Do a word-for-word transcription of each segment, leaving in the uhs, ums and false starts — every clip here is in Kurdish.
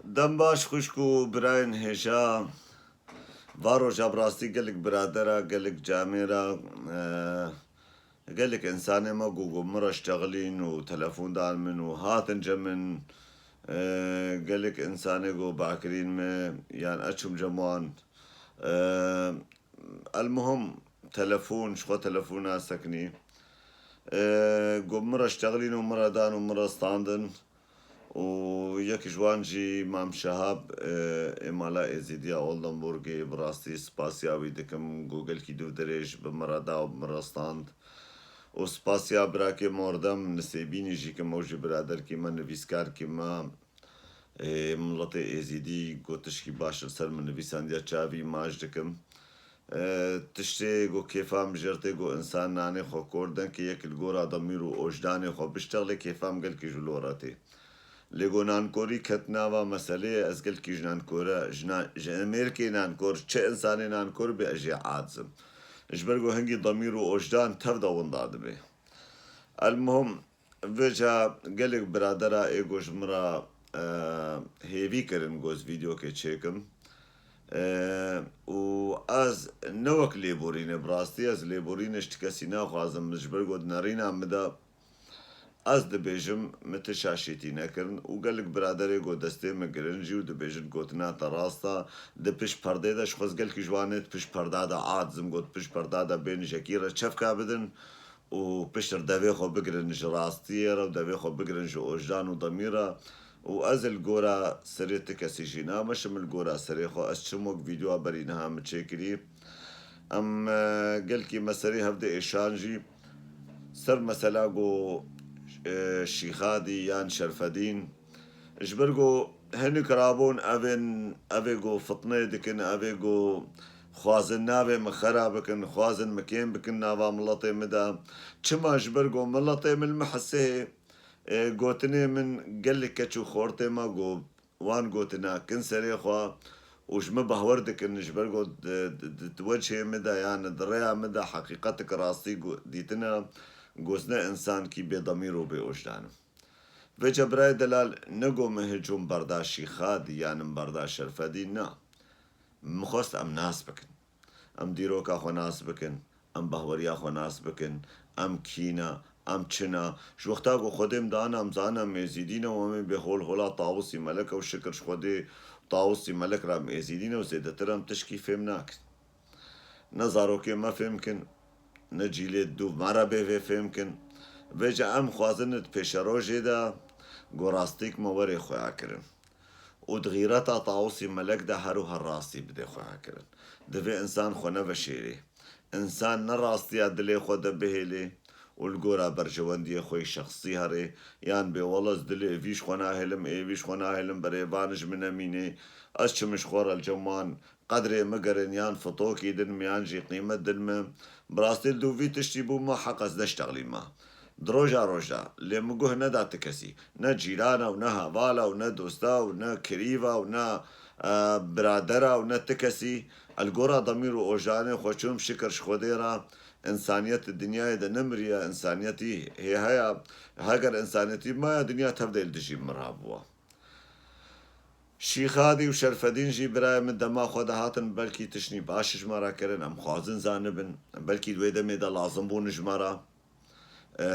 Dem baş xwişk û birayên hêja. Va roja bi rastî gelek biradera, gelek camêra, e, gelek însanê me ku got min re ştexilîn û telefon dan min û hatin ce min. E, gelek însanê got bakirîn me, yan ez çûm cem wan. E, Elmuhim telefon, ji xwe telefona sekinî. E, got min re ştexilîn û min re dan û min re standin. Û yek ji wan jî Mam Şehab, e, ê mala Êzîdiya Oldenburgê, bi rastî spasiya wî dikim, got gelkî dûv dirêj bi min re da û bi min re stand. Û spasiya birakê Mordem Nisêbînî jî kim, ew jî biraderkî me, nivîskarkî me, ê, miletê Êzîdî, got tişkî baş li ser min nivîsandiye, çavî maç dikim. E, tiştê ku kêfa min jê re tê, ku însan nanê xwe kor, dengê yek li gora demîr û ojdanê xwe biştexlê, kêfa min gelkî ji lo re tê. Lê ku nankorî ket nava meseleyê, ez gelkî ji nankore, ji na-, ji Amerîkê nankor, çi însanê nankor bê, ez jê aciz im. Ji ber ku hingî demîr û ojdan tev de winda dibe. Elmuhim, Vêca gelek biradera ê ku ji min re, e, hêvî kirin ku ez vîdeokê çêkim. E, û ez ne wek lêborînê, bi rastî ez lêborînê ji ti kesî naxwazim, min ji ber ku di nerîna min de ez dibêjim, min ti şaşîtî nekirin û gelek biraderê ku destê min girin jî û dibêjin gotina te rast e, di pişt perdê de, ji xwe ez gelkî ji wan ê di pişt perda de acizim, got pişt perda de bên jekî re çefka bidin. û pişt re devê xwe bigirin ji rastiyê re û devê xwe bigirin ji ojdan û demîr re. Û ez li gora serê ti kesî jî nameşim, li gora serê xwe ez çim, wek vîdeoya berî niha min çêkirî. Em, e, gelkî me serê hev diêşan jî ser mesela ku, e, Şîxadî yan Şerfedîn, Ji ber ku hinek rabûn evên, evê ku fitnê dikin, evê ku xwazin navê min xera bikin, xwazin min kêm bikin nava miletê min de. Çima? Ji ber ku miletê min li min hesihê, e, gotinê min gelek keç û xortê me ku wan gotina kin serê xwe û ji min bahwer dikin, ji ber ku di, di, di, di wecihê min de, yani di rêya min de heqîqetik rastî gu-, dîtine, ku ez ne însankî bêdemîr û bêojdan im. Vêca birayê delal, ne ku min hicûm berda Şîxadî yan min berda Şerfedîn, na. Min xwest em nas bikin. Em dîroka xwe nas bikin, em bahweriya xwe nas bikin, em kî ne, em çi ne. Ji wexta ku Xwedê min dana, em zanin em êzîdî ne û em ê bê hol hola Tawusî Melek e û şikir ji Xwedê Tawusî Melek re em êzîdî ne û zêdetir em tişkî fêm nakin. Ne zarokê me fêm kin, ne cîlê dûv me re bê vê fêm kin. Vêca em xwazin di pêşerojê de ku rastîk me werê xuya kirin. Û di xîreta Tawusî Melek de her û her rastî bidê xuya kirin. Divê însan xwe neveşêrê. Însan ne rastiya dilê xwe de bihêlê û li gora berjewendiyê xwe yê şexsî herê, yan bê wele ez dilê vî ji xwe nahêlim, ê vî ji xwe nahêlim, berê van ji min nemînê, ez çim ji xwe re li cem wan, qedrê min gerin yan fitokî din min yan jî qîmet din min. Bi rastî li dûvî tiştî bû me heq ez neştexlî me. Di roja roj de lê min guh neda ti kesî. Ne cîrana û ne hevala û ne dosta û ne kirîva û ne, e, biradera û ne ti kesî. Ez li gora demîr û ojanê xwe çûm şikir ji Xwedê re. Însaniyet di dinyayê de nemiriye, însaniyetî hê heye. Heger însaniyetî maya dinya tev de li dijî min rabûwa. Şîxadî û Şerfedîn jî birayê min dema xwe de hatin, belkî tiştî baş ji me re kirin, em xwazin zanibin, belkî di wê demê de lazim bûn ji me re. Ee,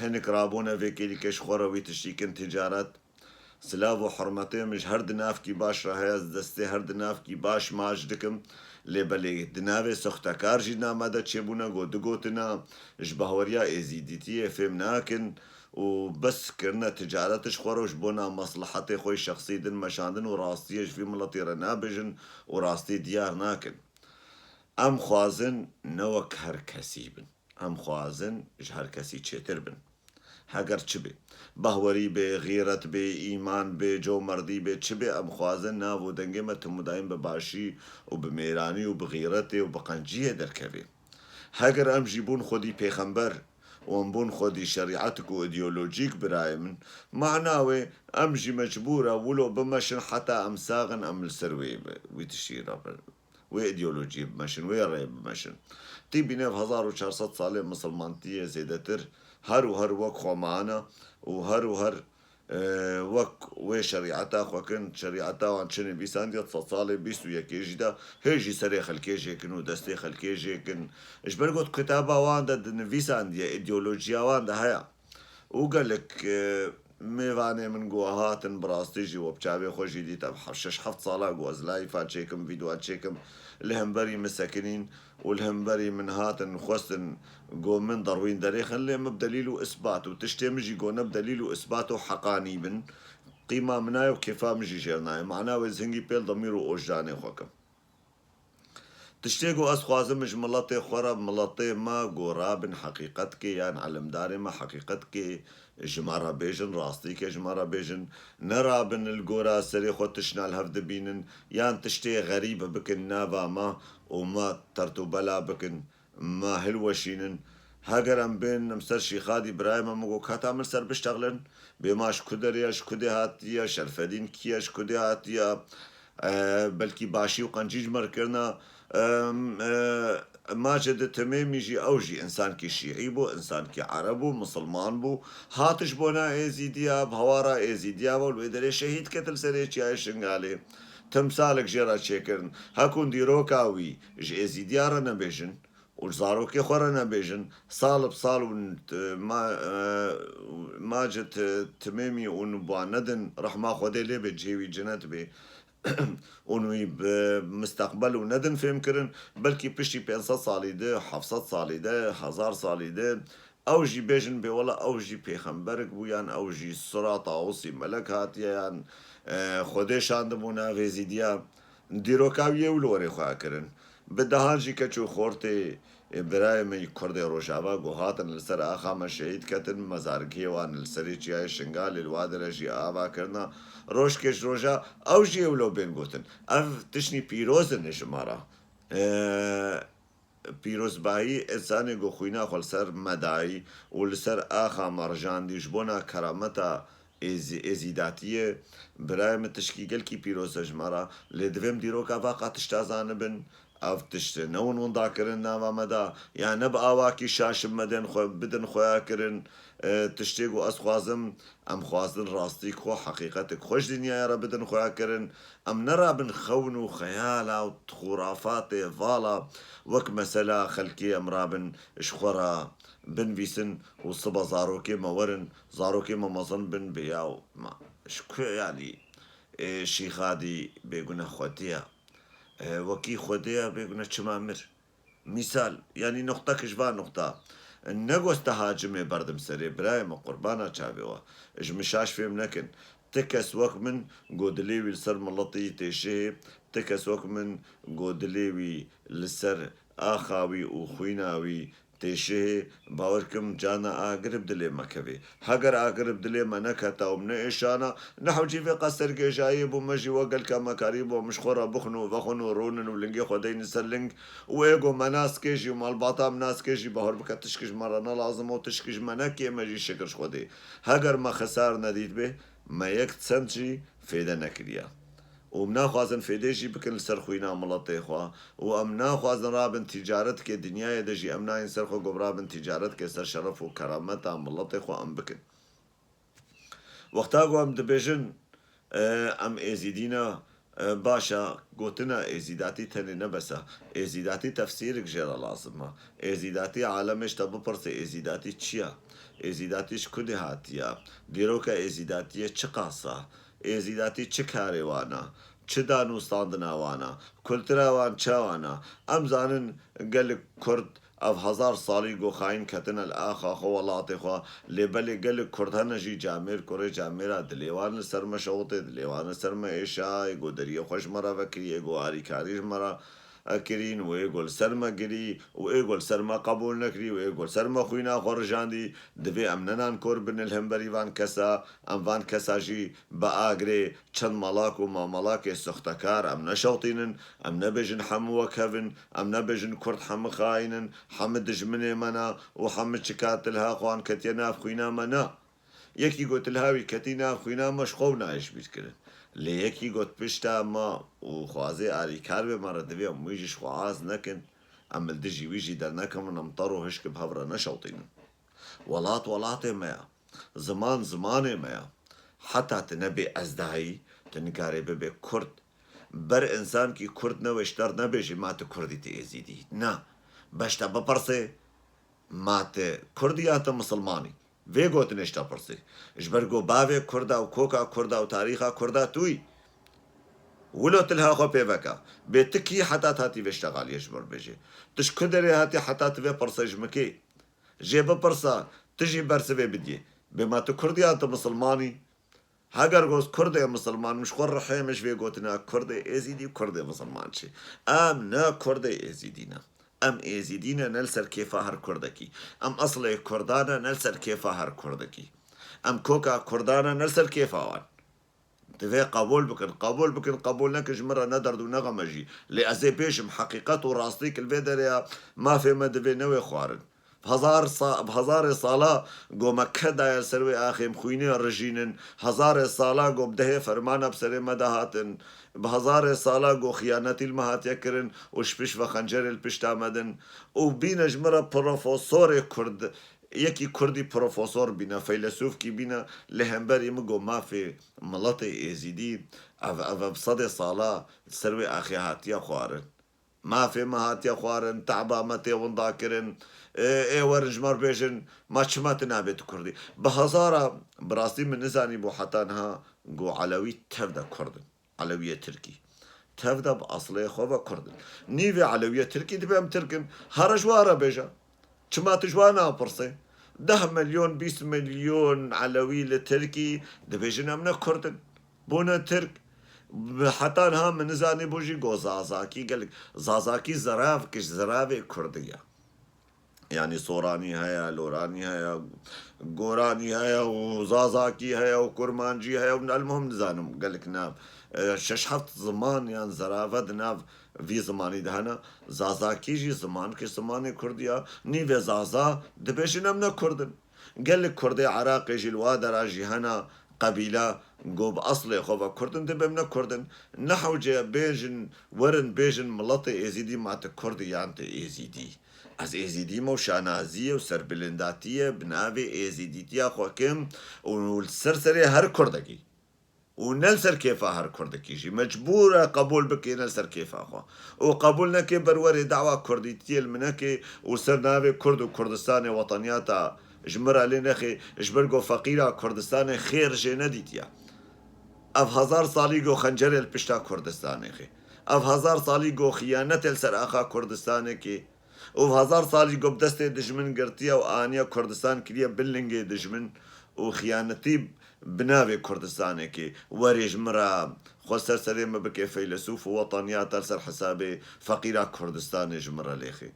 hinek rabûne vê kêlîkê ji xwe re wî tiştî kin ticaret. Silav û hurmetê min ji her di navkî baş re heye, ez destê her di navkî baş maç dikim. Lê belê di navê soxtekar jî na me de çêbûne, got du gotina, ji bahweriya êzîdîtiyê fêm nakin. û bes kirine ticaret ji xwe re û ji bona meslihetê xwe yê şexsî din meşandin û rastiyê ji vî miletî re nabêjin û rastî diyar nakin. Em xwazin ne wek her kesî bin. Em xwazin ji her kesî çêtir bin. Heger çi bê, bahwerî bê, xîret bê, îman bê, comerdî bê, çi bê, em xwazin nav û dengê me tim û dayîm bi başî û bi mêranî û bi xîretê û bi qenciyê derkevê. Heger em jî bûn xwedî pêxember û em bûn xwedî şerîetik û îdeolojîk birayê min, mana wê em jî mecbûr e wilo bimeşin heta em sax in, em li ser wê, wî tiştî re bin, wê îdeolojiyê bimeşin, wê rê bimeşin. Tî bîne ev hezar û çar sed salê misilmantiyê zêdetir her û her wek xwe mane û her û her, e, wek wê şerîeta xwe kin, şerîeta wan çi nivîsandiye, sed salê bîst û yekê jî de hê jî serê xelkê jêkin û destê xelkê jêkin. Ji ber got kitaba wan de dinivîsandiye, îdeolojiya wan de heye. Û gelek, e, mêvanê min ku hatin, bi rastî jî we bi çavê xwe jî dît, ev he-, şeş heft sala ku ez layfa çêkim, vîdyoa çêkim, li hemberî min sekinîn û li hemberî min hatin, xwestin ku min derwîn derêxin, lê min bi delîl û isbat û tiştê min jî ku ne bi delîl û isbat û heqanî bin, qîma min nayê û kêfa min jî jêr nayê. Mana wê ez hingî pêl demîr û ojdanê xwe kim. Tiştê ku ez xwazim ji miletê xwe re, miletê me ku rabin heqîqetkê yan elimdarê me heqîqetkê ji me re bêjin, rastîkê ji me re bêjin, ne rabin li gora serê xwe tişna li hev dibînin, yan tiştê xerîb bikin nava me û me tertûbela bikin, me hilweşînin. Heger em bên em ser Şîxadî birayê me, min got, heta min ser biştexlin, bê ma ji ku derê ye, ji ku dêhatî ye, Şerfedîn kî ye, ji ku dêhatî ye, e, belkî başî û qencî ji me re kirina. Em, e, Macid Timêmî jî, ew jî însankî şîî bû, însankî ereb bû, misilman bû. Hat ji bona êzîdiya, bi hawara êzîdiya ve li wê derê şehîd ket li serê çiyayê Şingalê. Timsalek jê re çêkirin. Hekûn dîroka wî ji êzîdiya re nebêjin û ji zarokê xwe re nebêjin. Sal bi sal û, e, ma-, e, Macid, e, Timêmî û wan nedin, rehma Xwedê lê be, cihê wî cinet be. Û wî bi misteqbel û nedin fêhm kirin, belkî piştî pênc sed salî de, heft sed salî de, hezar salî de, ew jî bêjin bê wela ew jî pêxemberek bû, yan ew jî sura Tawusî melek hatiye, yan, e, Xwedê şandibû navê zîdiya. Dîroka wî yê wilo were xweha kirin. Bi dehan jî keç û xortê Ê birayê me yî Kurdê Rojava ku hatin li ser axa me şehîd ketin, mezargihê wan li serê çiyayê Şingalê li wa derê jî ava kirina. Rojkê ji roja ew jî ewlo bên gotin. Ev tiştî pîroz in ji me re. Ê, pîrozbahî însanê ku xwîna xwe li ser me dayî û li ser axa me rijandî ji bona kerameta êzî-, êzîdatiyê, birayê min tişkî gelkî pîroz e ji me re. Lê divê em dîroka vaqa tişta zanibin. Ev tişt ne win winda kirin nava me de, ya ne bi awakî şaş in me dên xwe, bidin xweya kirin. E, tiştê ku ez xwazim, em xwazin rastîk xwe, heqîqetik xwe ji dinyaya re bidin xweya kirin. Em nerabin xewn û xeyala û xurafatê vala wek mesela xelkê em rabin ji xwe re binvîsin û siba zarokê me werin, zarokê me mezin bin bê ya ma ji ku yanî, e, Şîxadî bêgune xwedî ye. E, wekî xwedê ye, bêgune çima mir. Mîsal, yanî nuqtek ji van nuqta. Ne goste hacimê berdim serê, birayê me qurbana çavê we. Ji min şaş fêm nekin. Ti kes wek min ku dilê wî li ser miletê yî têşihê, ti kes wek min ku dilê wî li ser axa wî û xwîna wî têşihê, bawer kim cana agir bi dilê me kevê. Heger agir bi dilê me neketa û min neêşana, nehewcî vê qas sergêjayê bû, me jî we gelka me karî bû, em ji xwe re bixwin û vexwin û rûnin û lingê xwe deynin ser ling û ê ku me nas kê jî û malbata em nas kê jî bahur bike, tişk ji me re ne lazim û tişk ji me nekê, me jî şikir ji Xwedê. Heger me xesar nedît bê, me yek sent jî fêde nekiriye. Û em naxwazin fêdê jî bikin li ser xwîna miletê xwe. Û em naxwazin rabin tîcaretkê dinyayê de jî em nayên ser xwe ku rabin tîcaretkê ser şeref û kerameta miletê xwe em bikin. Wexta ku em dibêjin, e, em êzîdî ne, e, baş e, gotina êzîdatî tenê ne bes e. Êzîdatî tefsîrek jê re lazim e. Êzîdatî alemê ji te bipirse, êzîdatî çi ye? Êzîdatî ji ku dê hatiye? Dîroka êzîdatiyê çi qas e? Êzîdatî çi karê wan e? Çi danûstandina wan e? Kultura wan çawan e? Em zanin gelek Kurd ev hezar salî ku xayîn ketine li axa xwe, welatê xwe, lê belê gelek Kurd hene jî camêr kurê camêra dilê wan li ser me şewitê, dilê wan li ser me êşa, ê ku deriyê xwe ji me re vekirî, ê ku arîkarî ji me re kirîn û ê ku li ser me girî û ê ku li ser me qebûl nekirî û ê ku li ser me xwîna xwe rijandî, divê em ne nankor bin li hemberî van kesa, em van kesa jî bi agirê çend malak û mamalakê soxtekar em neşewtînin, em nebêjin hemû wek hev in, em nebêjin Kurd hemû xayîn in, hemû dijminê me ne û hemû çika tilha xwe an ketiye nav xwîna me ne. Yekî got tilha wî ketî nav xwîna me ji xwe û nayê ji bîr kirin. Lê yekî got pişta me û xwazê arîkar bê me re divê em wî jî ji xwe az nekin, em li dijî wî jî dernekevin, em ter û hişk bi hev re neşewtînin. Welat welatê me ye. Ziman zimanê me ye. Heta tu nebê ezdayî, tu nikarê bibê Kurd. Ber însankî Kurd newê ji te re nebêjê ma tu Kurdî, tu Êzîdî. Na. Beş te bipirsê, ma tu Kurdî ya tu Misilmanî? Vê gotinê ji te pirsê. Ji ber ku bavê Kurda û koka Kurda û tarîxa Kurda tu yî. Wilo tu liha xwe pê veke. Bê tu kî heta tu hatî vê ştegaliyê ji min bêjê? Tu ji ku derê hatî heta tu vê pirsê ji min kê? Jê bipirsa, tu jî bersivê bidiyê. Bê ma tu Kurdî ya tu Misilmanî? Heger got Kurdê Misilman, min ji xwe rihê min ji vê gotina Kurdê Êzîdî û Kurdê Misilman çi? Em ne Kurdê Êzîdî ne. Em Êzîdî ne, ne li ser kêfa her Kurdekî. Em eslê Kurdan ne, ne li ser kêfa her Kurdekî. Em koka Kurdan ne, ne li ser kêfa wan. Divê qebûl bikin, qebûl bikin, qebûl nekin, ji min re ne derd û ne xem e jî. Lê ez ê bêjim, heqîqet û rastî ki li vê derê ya, mafê me divê newê xwarin. Bi hezar sa-, bi hezarê sala go me ked daye li ser wê axê em xwînê rijînin. Hezarê sala go bi dehê fermana bi serê me de hatin. Bi hezarê sala go xiyanetî li me hatiye kirin û ji pişt ve xencerê li pişta me din. Û bîne ji min re profesorê Kurd, yekî Kurdî profesor bîne, feylesûfkî bîne, li hemberî min go mafê miletê Êzîdî, ev, ev, ev sedê sala li ser wê axê hatiye xwarin. Mafê me hatiye xwarin, te'ba me tê winda kirin. Ê, ê werin ji me re bêjin, ma çima tu nabê tu Kurdî? Bi hezara, bi rastî min nizanîbû heta niha ku Elewî tev de Kurd in. Elewiyê Tirkî. Tev de bi eslê xwe ve Kurd in. Nîvê Elewiyê Tirkî dibê em Tirk in. Here ji wan re bêje. Çima tu ji wan napirsê? Deh milyon, bîst milyon Elewî li Tirkî dibêjin em ne Kurd in. Bûne Tirk. Heta niha min nizanîbû jî go Zazakî gelek. Zazakî zirav ki ji ziravê Kurdî ye. Yanî Soranî heye, Loranî heye, Goranî heye û Zazakî heye û Kurmancî heye û elmuhim nizanim gelek nav. E, şeş heft ziman yan zirave di nav vî zimanî de hene. Zazakî jî ziman ki zimanê Kurdî ya. Nîvê Zaza dibêjin em ne Kurd in. Gelek Kurdê Iraqê jî li wa dera jî hene qebîle ku bi eslê xwe ve Kurd in, dibê em ne Kurd in. Ne hewce bêjin, werin bêjin miletê Êzîdî ma tu Kurd î yan tu Êzîdî. Ez Êzîdî me û şanaziyê û serbilindatiye bi navê Êzîdîtiya xwe kim û li ser serê her Kurdekî. Û ne li ser kêfa her Kurdekî jî. Mecbûr e qebûl bike ne li ser kêfa xwe. Û qebûl neke ber werê dawa Kurdîtiyê li min neke û ser navê Kurd û Kurdistanê wetaniyata ji min re lê nexê, ji ber ku feqîra Kurdistanê xêr jê nedîtiye. Ev hezar salî ku xencerê li pişta Kurdistanê xê. Ev hezar salî ku xiyanetê li ser axa Kurdistanê kê. Û hezar salî ku bi destê dijmin girtiye û aniye Kurdistan kiriye bin lingê dijmin û xiyanetî bi navê Kurdistanekê. Werê ji min re xwe ser serê me bike feylesûf û wetaniyata li ser hesabê feqîra Kurdistanê ji min re lêxê.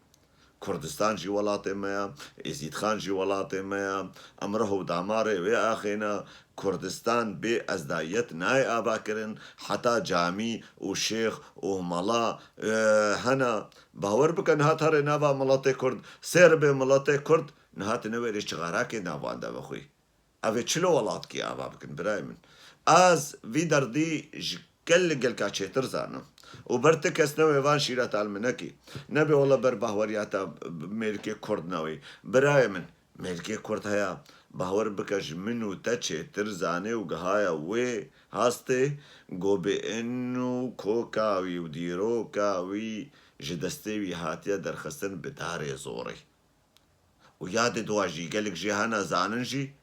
Kurdistan jî welatê me ye, Êzîdxan jî welatê me ye. Em rih û damarê wê axê ne. Kurdistan bê ezdayiyet nayê ava kirin, heta camî û şêx û mala, e, hene. Bawer bike niha tarê nava miletê Kurd, sêr bê miletê Kurd, niha tu newêrê çixarakê nav wan de vexwî. Ev ê çilo welatkî ava bikin, birayê min? Ez vî derdî ji gelek gelka çêtir zanim. Û ber ti kes newê van şîreta li min nekî. Nebê wele ber bahweriyata mêrikê Kurd newê. Birayê min, mêrikê Kurd heye, bawer bike ji min û te çêtir zanê û gihaye wê hastê, go bi in û koka wî û dîroka wî ji destê wî hatiye derxistin bi darê zorê. Û ya di dua jî gelek jê hene zanin jî,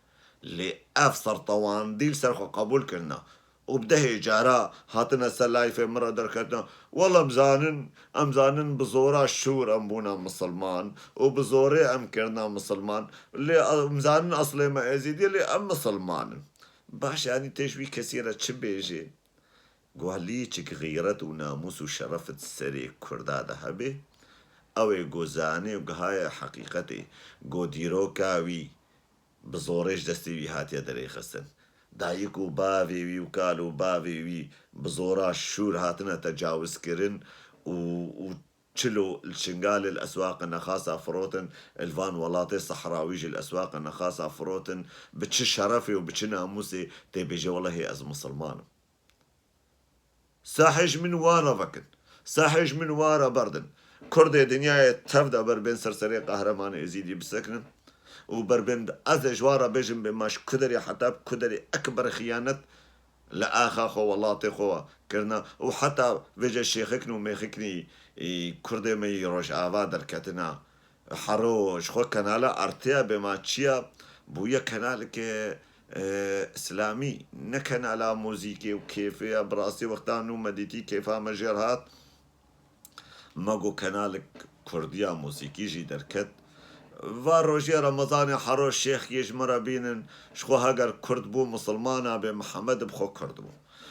lê ev sertewandî li ser xwe qebûl kirine. Û bi dehê cara hatine ser layfê min re derketine, wela em zanin, em zanin bi zora şûr em bûne misilman û bi zorê em kirine misilman. Lê em zanin eslê me Êzîdî ye, lê em misilman in. Baş, yanî tê ji wî kesî re çi bêjê? Guhelî çik xîret û namûs û şerefit serê Kurda de hebe, ew ê go zanê û gihaye heqîqetê, go dîroka wî bi zorê ji destê wî hatiye derêxistin. Dayik û bavê wî û kal û bavê wî bi zora şûr hatine tecawizkirin û, û çilo li Şingalê li eswaqê nexasa firotin, li van welatê sehrawî jî li eswaqê nexasa firotin, bi çi şerefê û bi çi namûsê tê bêje, welehê ez misilman im. Sahê ji min wan re vekin. Sahê ji min wan re berdin. Kurdê dinyayê tev de ber bên ser serê Qehremanê Êzîdî bisekinin. û berbên ez ê ji wan re bêjim bê ma ji ku derê heta ku derê ekber xiyanet li axa xwe welatê xwe kirina û heta vêce şêxikn û mêxiknî kurdê me yî Rojava derketina. Hero ji xwe kenala ertiya bê ma çiya bûye kenaleke e, îslamî, ne kenala muzîkê û kêfê ya. Bi rastî wexta nû me dîtî kêfa me jêr hat. Me got kenalik kurdiya muzîkî jî derket. Va rojê Remezanê hero şêx yê ji min re bînin, ji xwe heger kurd bû, misilmana bê Mihemed bi xwe kurd bû.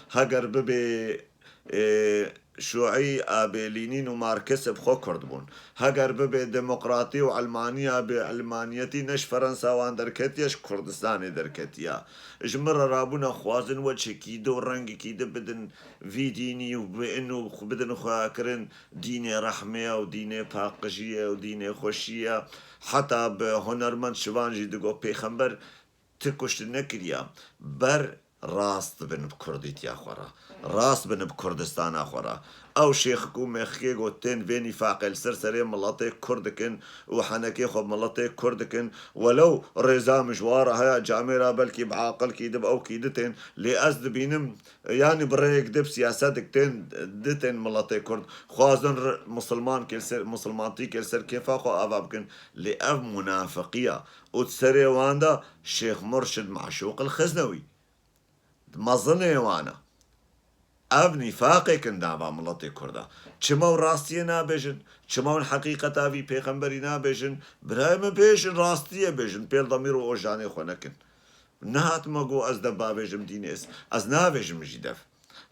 Heger bibê, ê, şûî abê Lînîn û Markis bi xwe kurd bûn. Heger bibê demokratî û elmanî abê elmaniyetî ne ji Ferensa wan derketiye, ji Kurdistanê derketiye. Ji min re rabûne xwazin weçekî di û rengekî di bidin vî dînî û bi in û xwe bidin xweyakirin dînê rehmê ye û dînê paqijî ye û dînê xweşî ye. Heta bi hunermend şivan jî digot, pêxember ti kuştin nekiriya. Ber rast bin bi kurdîtiya xwe re. Rast bin bi Kurdistana xwe re. Ew şêxik û mêxikê ku tên vê nîfaqê li ser serê miletê kurd dikin û henekê xwe miletê kurd dikin, welew rêza min ji wan re heye, camêra belkî bi aqilkî di bi ewkî di tên, lê ez dibînim, yanî bi rêyek di bi siyasetik tên, di tên miletê kurd, xwazin r-, misilman kê li ser, misilmantî kê li ser kêfa xwe ava bikin, lê ev munafiqiya û di serê wan de Şêx Murşid Maşûq el Xiznewî. Mezinê wan e. Ev nîfaqêk in nava miletê Kurda. Çima ew rastiyê nabêjin? Çima ew heqîqeta vî pêxemberî nabêjin? Birayê min bêjin, rastiyê bêjin. Pêl Demîr û Ojanê xwe nekin. Nehatime got ez de bavêjim dînê is-, ez navêjim jî dev.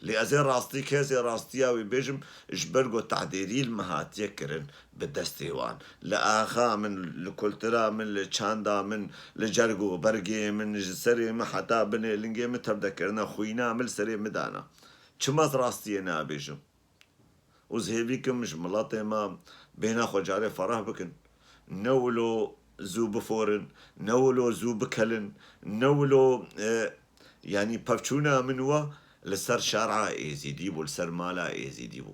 Lê ez ê rastî kesê rastiya wî bêjim, ji ber ku tedêrî li me hatiye kirin bi destê wan. Li axa min, li kultura min, li çanda min, li cerg û bergê min, ji serê min heta binê lingê min tevde kirine, xwîna min li serê min dana. Çima ez rastiyê nabêjim? Û ez hêvî kim ji miletê me bêhna xwe carê ferah bikin. Ne wilo zû biforin, ne wilo zû bikelin, ne wilo, e, yanî pevçûna min wa li ser şer'a Êzîdî bû, li ser mala Êzîdî bû.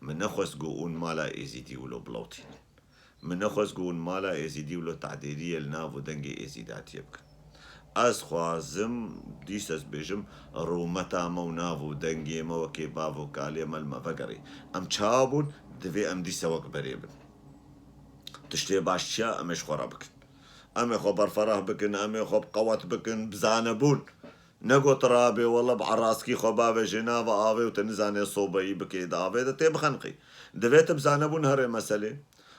Min nexwest ku hûn mala Êzîdî wilo bilewtînin. Min nexwest ku hûn mala Êzîdî wilo tedêriyê li nav û dengê Êzîdatiyê bikin. Ez xwazim, dîs ez bêjim, rûmeta me û nav û dengê me wekê bav û kalê me li me vegerê. Em çawa bûn, divê em dîsa wek berê bin. Tiştê baş çi ya, em ê ji xwe re bikin. Em ê xwe berferah bikin, em ê xwe bi qewet bikin, bi zanebûn. Ne got rabê, wele bi eraskî xwe bavêjê nava avê û te nizanê sobeyî bikê di avê de tê bixeniqî. Divê tu bi zanebûn herê meselê.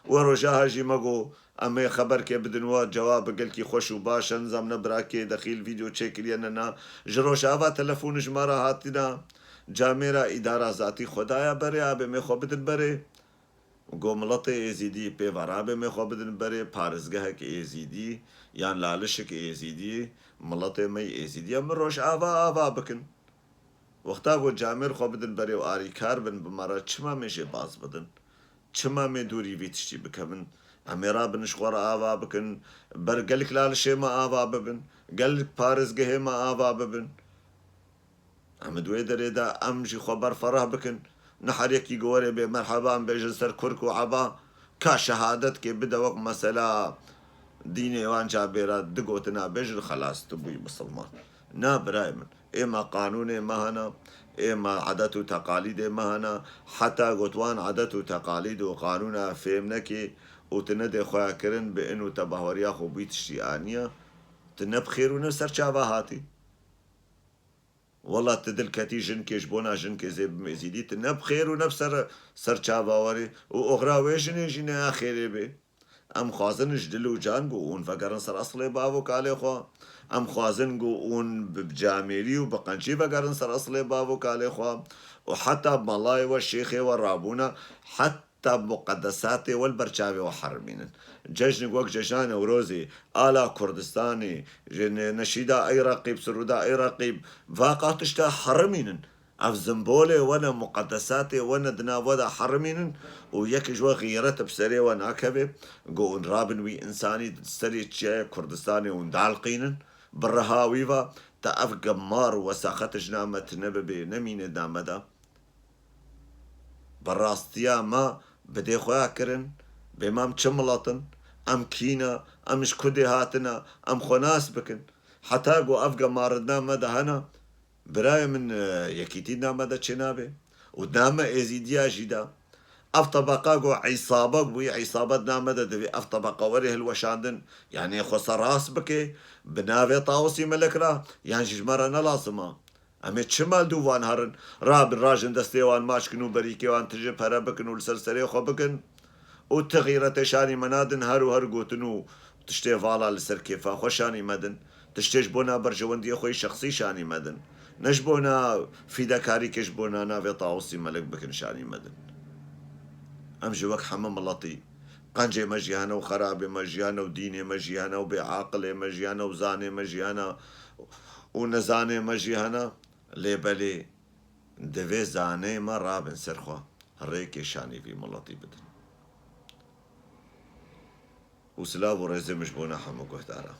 We roja he jî me got, em ê xeberkê bidin we, cewab bi gelkî xweş û baş e, nizam ne bira kê dexîl vîdeo çêkiriye ne na. Ji Rojava telefon ji me re hatîna, camêra îdara zatî xwe daya berê, abê mê xwe bidin berê. Got miletê Êzîdî pê ve rabê mê xwe bidin berê, parêzgehek Êzîdî yan lalişek Êzîdî, miletê me yê Êzîdî ye, min Rojava ava bikin. Wexta ku camêr xwe bidin berê û arîkar bin bi me re, çima mê jê baz bidin? Çima mê dûrî vî tiştî bikevin? Em ê rabin ji xwe re ava bikin, ber gelek lalişê me ava bibin, gelek parêzgehê me ava bibin. Em di wê derê de em jî xwe berferah bikin. Ne her yekî ku were bê merheba em bêjin ser kurk û eba, ka şehadetkê bide wek mesela dînê wan cabêra di gotina bêjin xelas tu bûyî misilman. Na birayê min. Ê me qanûnê me hene, ê me edet û teqalîdê me hene. Heta got wan edet û teqalîd û qanûna fêm nekê û tu nedê xwe ya kirin bi in û te bahweriya xwe bûyî tiştî aniye, tu ne bi xêr û ne ser çava hatî. Wela tu dilketî jinkê ji bona jinkê zê bimêzîdî, tu ne bi xêr û ne bi ser, ser çava werê û oxira wê jinê jî ne ya xêrê bê. Em xwazin ji dil û can ku hûn vegerin ser eslê bav û kalê xwe. Em xwazin ku hûn bi camêrî û bi qencî vegerin ser eslê bav û kalê xwe. Û heta bi melayê we, şêxê we rabûne, het ta muqedesatê we li ber çavê we herimînin. Cejnik wek cejna Newrozê, ala Kurdistanê, ji ne-, neşîda ey reqîb, siruda ey reqîb, vaqa tişta herimînin. Ev simbolê we ne, muqedesatê we ne, di nav we de herimînin û yek ji we xîret bi serê we nakeve, go hûn rabin wî însanî serê çiyayê Kurdistanê hûn dalqînin, bi riha wî ve, te ev gemar û wesaqet ji nav me tune bibe, nemîne di nav me de. Bi rastiya me bidê xwe ya kirin, bê me em çi milet in, em kî ne, Em ji ku dê hatine, em xwe nas bikin. Heta ku ev gemar di nav me de hene, birayê min, e, yekîtî di nav me de çênabe. Û di nav me êzîdiya jî de. Ev tebeqa ku îsabek bûyî, îsabet di nav me de divê ev tebeqa were hilweşandin. Yanî xwe ser rast bike, bi navê Tawusî Melik re, yan jî ji me re ne lazim e. Em ê çima li dû van herin? Rabin rajin destê wan maç kin û berîkê wan tije pere bikin û li ser serê xwe bikin. Û ti xîretê şanî me nadin, her û her gotin û tiştê vala li ser kêfa xwe şanî me din. Tiştê ji bona berjewendiyê xwe yî şexsî şanî me din. Ne ji bona fîdekarîkê ji bona navê Tawusî Melik bikin şanî me din. Em jî wek heme miletî, qencê me jî hene û xerabê me jî hene û dînê me jî hene û bêaqilê me jî hene û zanê me jî hene û nezanê me jî hene. Lê belê divê zanê me rabin ser xwe, rêkê şanî vî miletî bidin. Û silav û rêzê min ji bona hemû guhdaran.